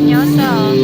Nyob zoo.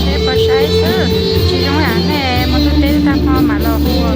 Seb puas saib xwb, tsis zoo yam ne, mus ntuj teb tag hmo mam los ua.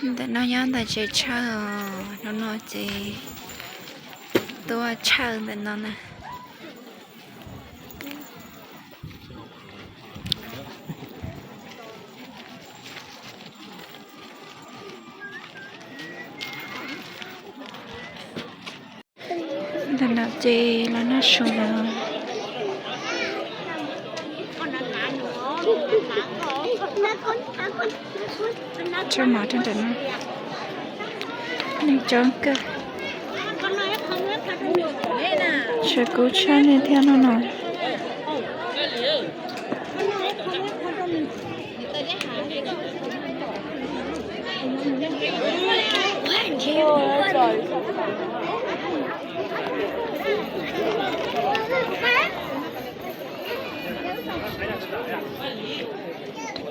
Ntawm no nyob ntawm tsev tshawj os, hnub no ces tuaj tshawj ntawm no na. Ntawm no ces los noj su lawm. Tso mov rau ntawm no. Neeg coob kawg. Sawv kub tshaj nej thiab no no.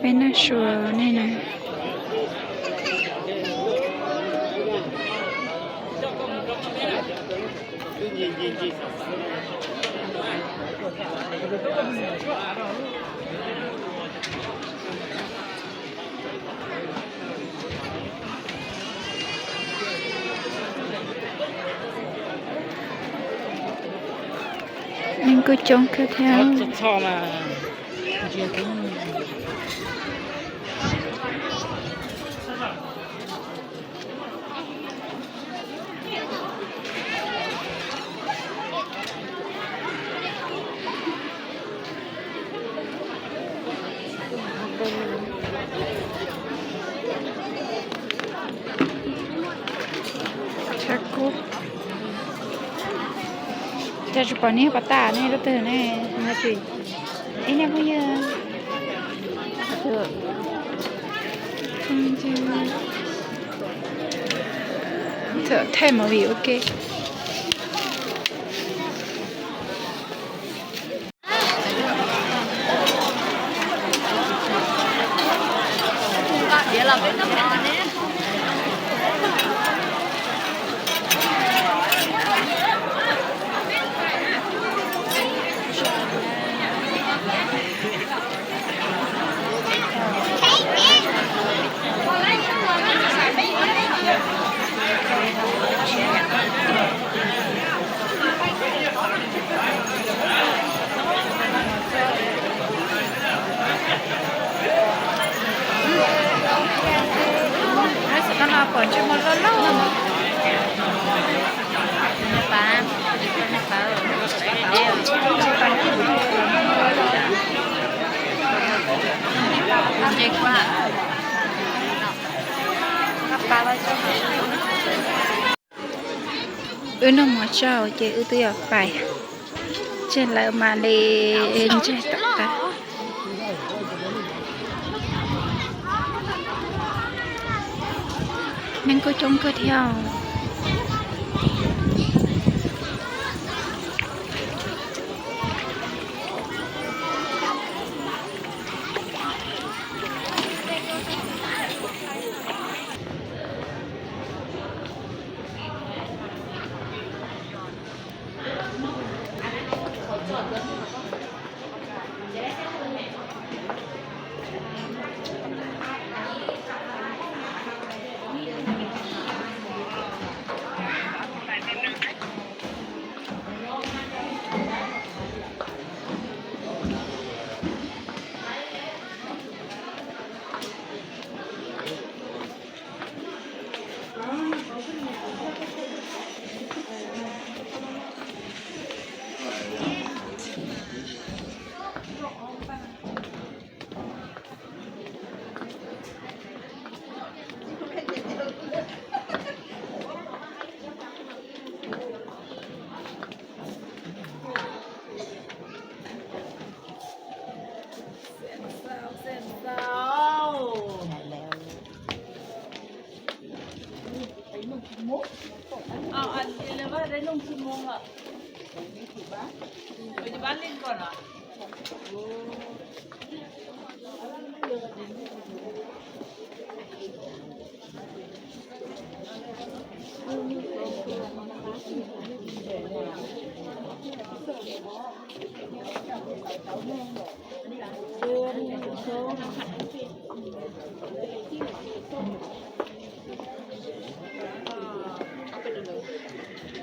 Peb noj su nej na. Neeg kuj coob kawg thiab. Tshaj kub. Cas tsis pom nej pas tas nej lub twg ne? Ib nej phooj ywg. Thaij movie ua ke. Wb noj mov tso ces wb twb yuav pais, tseg lawv mam li ntseg tom qab. Neeg kuj coob kawg thiab.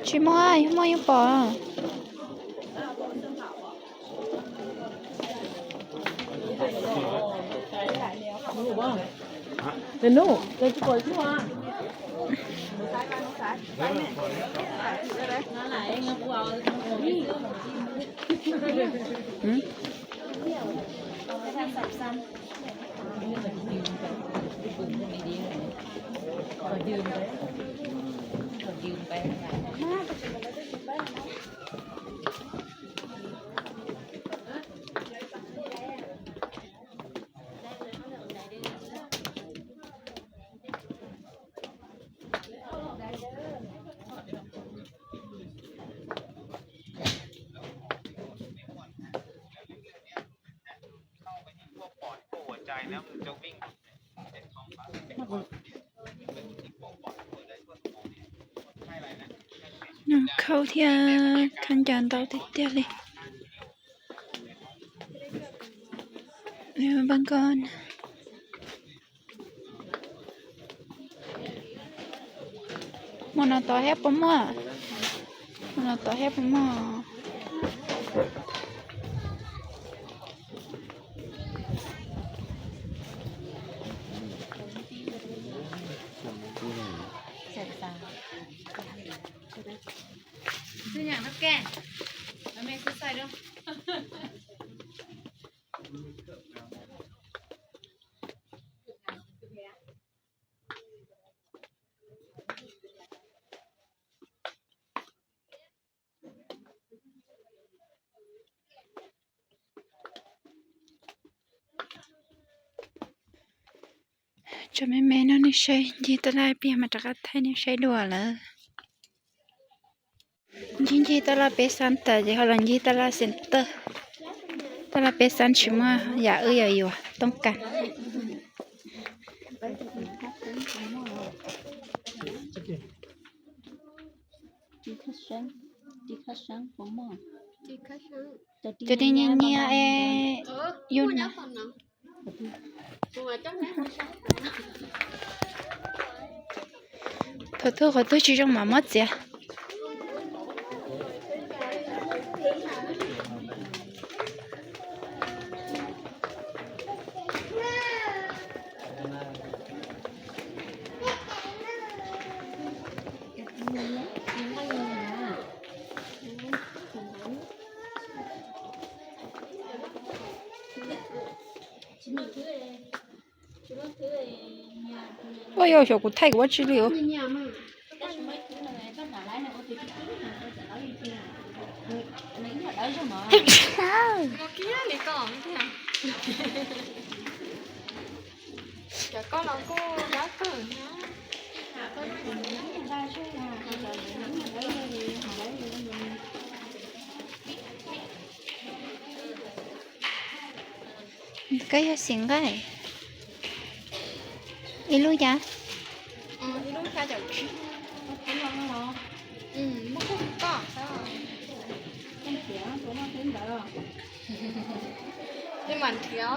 Tsis muaj, yog muaj yeej pom. Nws khaub thiab khaub ncaws ntau tiag tiag li. Npaj nkoj. Mus no tod thiab puas muaj? Mus no tod thiab puas muaj? Tso me me no nej saib ncig taj laj ib pliag mas rov qab thaij nej saib dua lawm. Ncig ncig taj laj peb xab tas ces ho los ncig taj laj xeem tawj. Taj laj peb xab tsis muaj yam wb yuav yuav toob kas. Cov ti nyias nyias es yus na. Thaum twg qhov twg tsis zoo mam muab txiav. Ua yog xyov kuv thaij kuv ua tsi li os. Koj yog xim nqaij ib lub cas?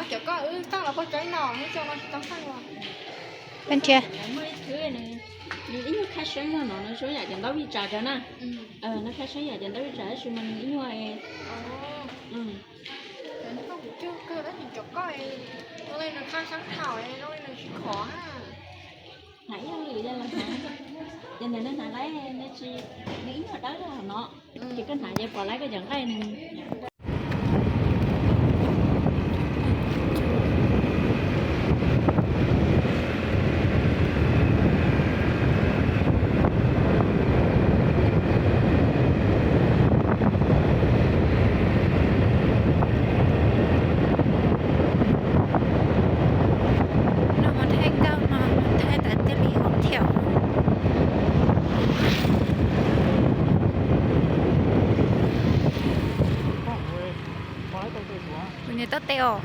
Cov koj wb tau los puag tsaib no, muaj cov no tsis tau thaij los. Peb nrhiav. Nws ib nyuag khab seeb no, no zoo yam cov ntaub vij tsam cov na. No khab seeb yam cov ntaub vij tsam tab sis mas nws ib nyuag Cov koj kuv cog kawg tab sis cov koj zoo li nws qab sab thaum zoo li nws tsis khov na. Hnav ib yam li yog los hnav, ces ntawm nws hnav laib nws tsis, nws ib nyuag dawb zog no. Ces koj hnav ces pom laib koj cov nqaij nws. No mas thaij nkauj no thaij tas thiaj li hauv thiab. Kuv niam tab tes os.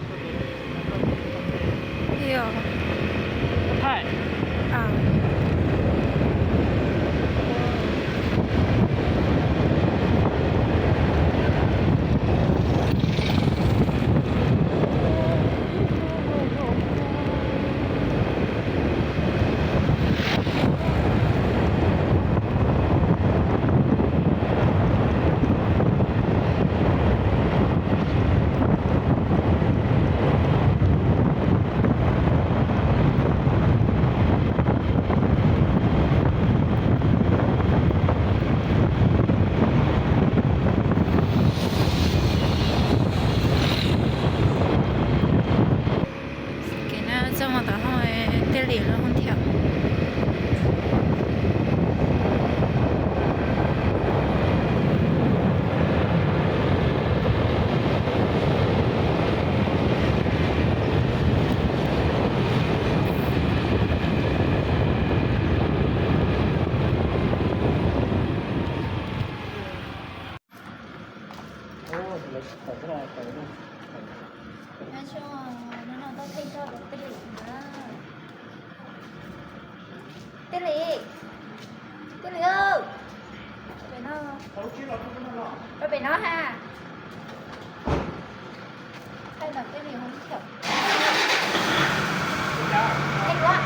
Pem no thiab. Nyob zoo, hnub no tuaj theej txog rau Tij Lis na. Tij Lis, Tij Lis, pem no, pem no ha. Tij Lis, tij Lis, tij Lis, tij Lis.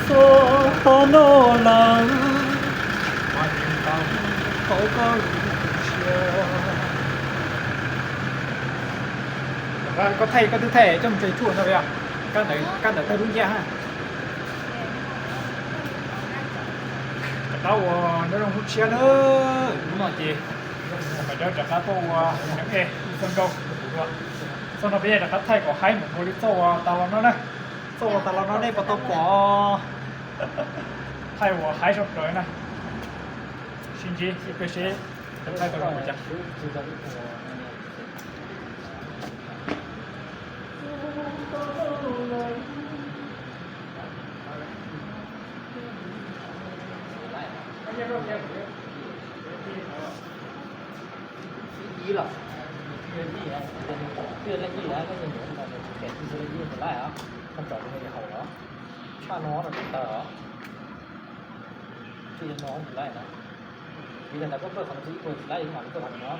Txog tau noj lawm, tau koj lub siab. Koj thaij, koj twb thaij coj mus tso YouTube no yog? Kab ntawd, kab ntawd thaij lub ncaj ha. Rov qab ua nyob zoo hnub tshiab na. Hnub no ces peb rov qab tuaj ua neeb ej ib txoj nkauj rau kuv dua. Txoj no peb rov qab thaij kom haib mus ua li txoj uas tas los no na. Txoj uas tas los no nej puas tau pom? Thaij uas haib sab plaws na. Sib ntsib ib pliag seb thaij tau zoo li cas. Tshaj no no tsis tawm os. Tsis no tsis laij na. Vim li ntawd koj pawj qhov no tsis ib puas tsis laij, mam li pawj qhov no.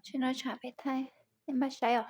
Tsis no tsam peb thaij, nej npaj saib os.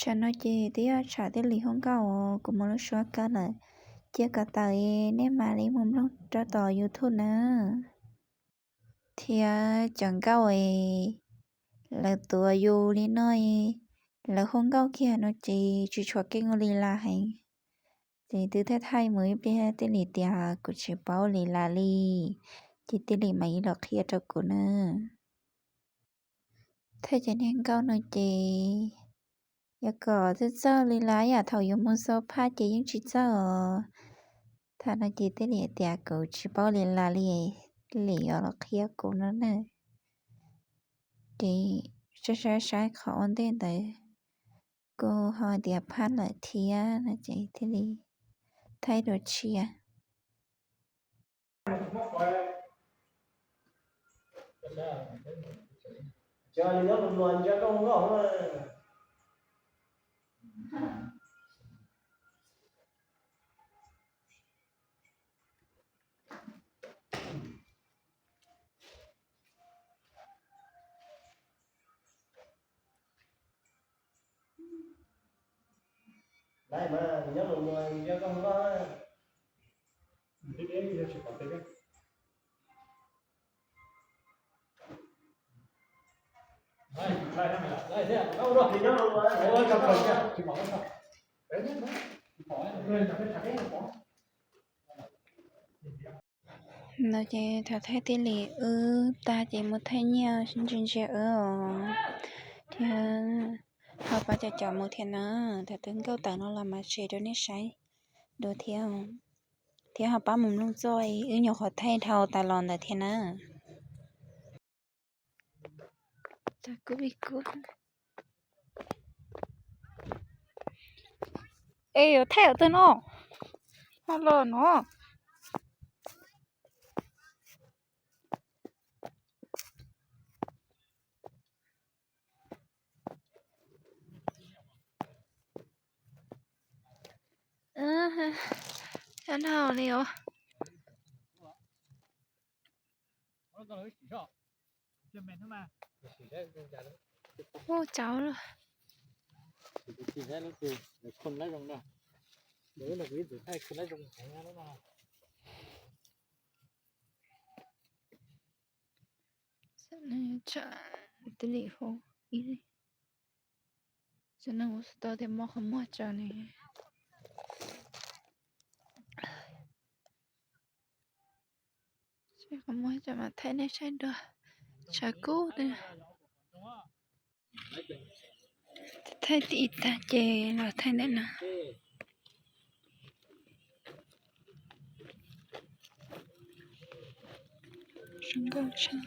Tam no ces twb yog tsam Tij Lis hu nkauj, kuv mus lub suab kab lawm. Cia kom tawm nej mam li mus mloog rau tom YouTube na. Thiab cov nkauj es lawv tuav yus li no, lawv hu nkauj kiag no ces tsis tshuav keej ua li las heev. Ces twb thaij thaij mus ib pliag Tij Lis tias kuv tsis paub ua li las li, ces Tij Lis mam li los qhia rau kuv na. Thaij cov niag nkauj no ces yog kom txawj txawj li las yam thaum yuav mus xo phaj ces yeej tsis txawj os. Thaum no ces Tij Lis tias kuv tsis paub ua li las li, Tij Lis yuav los qhia kuv no na. Ces saib saib saib qhov ua ntej ntawd kuj ho tias phaj lawm thiab no ces thiaj li thaij dua tshiab. No ces thaum thaij Tij Lis wb tag ces mus thaij nyiaj ntsia ntsia wb os, thiab ho pab cov cov mus thiab na. Thaum twb nkauj tawm no los mas tsev rau nej saib dua thiab, thiab ho pab mus mloog txoj wb nyuam qhuav thaij dhau tas los ntawd thiab na. Es yuav thaij ua twg no? Ho los no. Cov no li os. Ua cauv lawm. Tij Lis hu ib, tsis tau tias muab qhov muag tso ne. Qhov muag tso mas thaij nej saib dua, tshav kub. Thaij tim tag ces los thaij ntawm no. Zoo nkauj tshaj.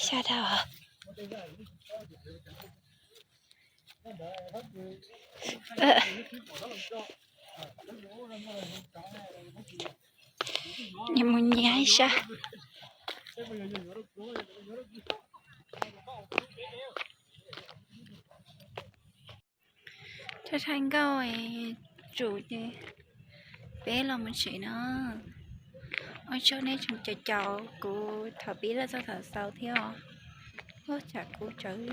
Sab dhau. Nyias mus nyias ib sab. Thaij thaij nkauj es tsum ces peb los mus tsev no. Ua tsaug nej tseem caum kuv thaum pib los txog thaum xaus thiab os. Ua tsam kuv tsawv.